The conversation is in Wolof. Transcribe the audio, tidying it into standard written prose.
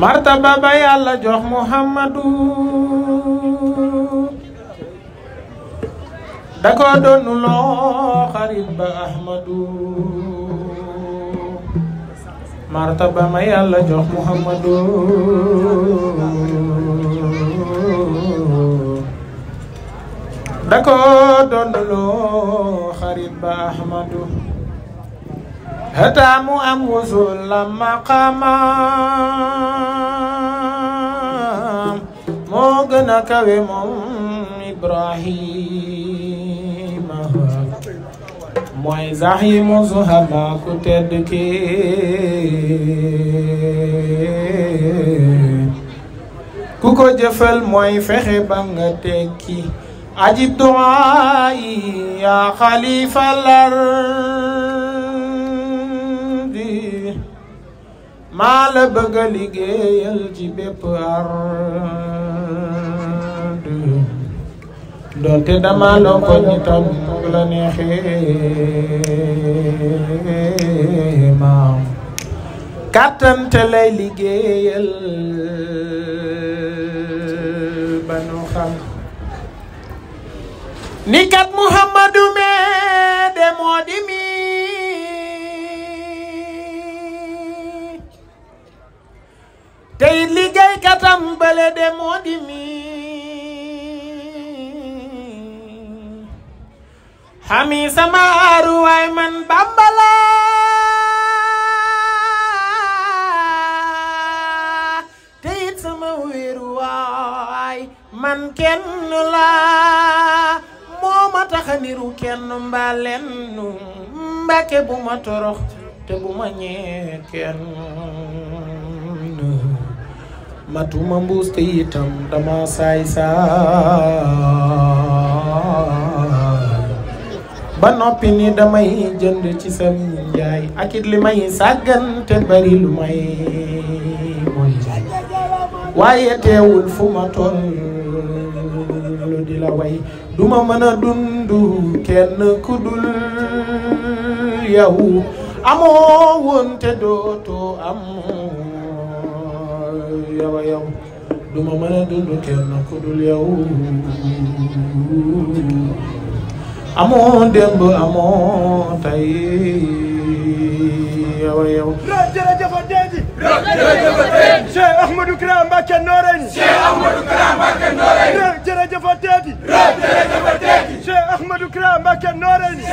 martaba ba yàlla jox Muhammadu da ko doonuloo xarit ba Ahmadu martaba ma yàlla jox Muhammadu da ko doonuloo xarit ba Ahmadu hata mu am wusul la maqamam moo gën a kawe moom Ibrahima mooy zahimu zuhaba ku tedd ki ku ko jëfal mooy fexe ba nga tekki ajib du'aayi ya xalifa lar maa la bëgg a liggéeyal ci bépp ard doonte dama loo ko nitam bu la neexee maam kàttante lay liggéeyal ba nu xam ni kat Muhammadu me de moo di mi tey liggéey katam bale de moo di mi xami sama aruwaay man Bambala tey sama wéeruwaay man kenn la moo ma tax a niru kenn mbaa lenn mbake bu ma torox te bu ma ñee kenn matuma mbuus te itam dama saay ba noppi ni damay jënd ci sam njaay akit li may sàggan te bari lu may mooy waaye teewul fu ma toll di la way duma mën a dundu kenn ku dul yow amoo woon te dootoo am yow yow duma mën a dundu kenn ku dul yow amoo démb amoo tey yow yow jërëjëf Teedi Cheikh Ahmadou Kara Mbacké Noreyni Cheikh Ahmadou Kara Mbacké Noreyni jërëjëf Teedi Cheikh Ahmadou Kara Mbacké Noreyni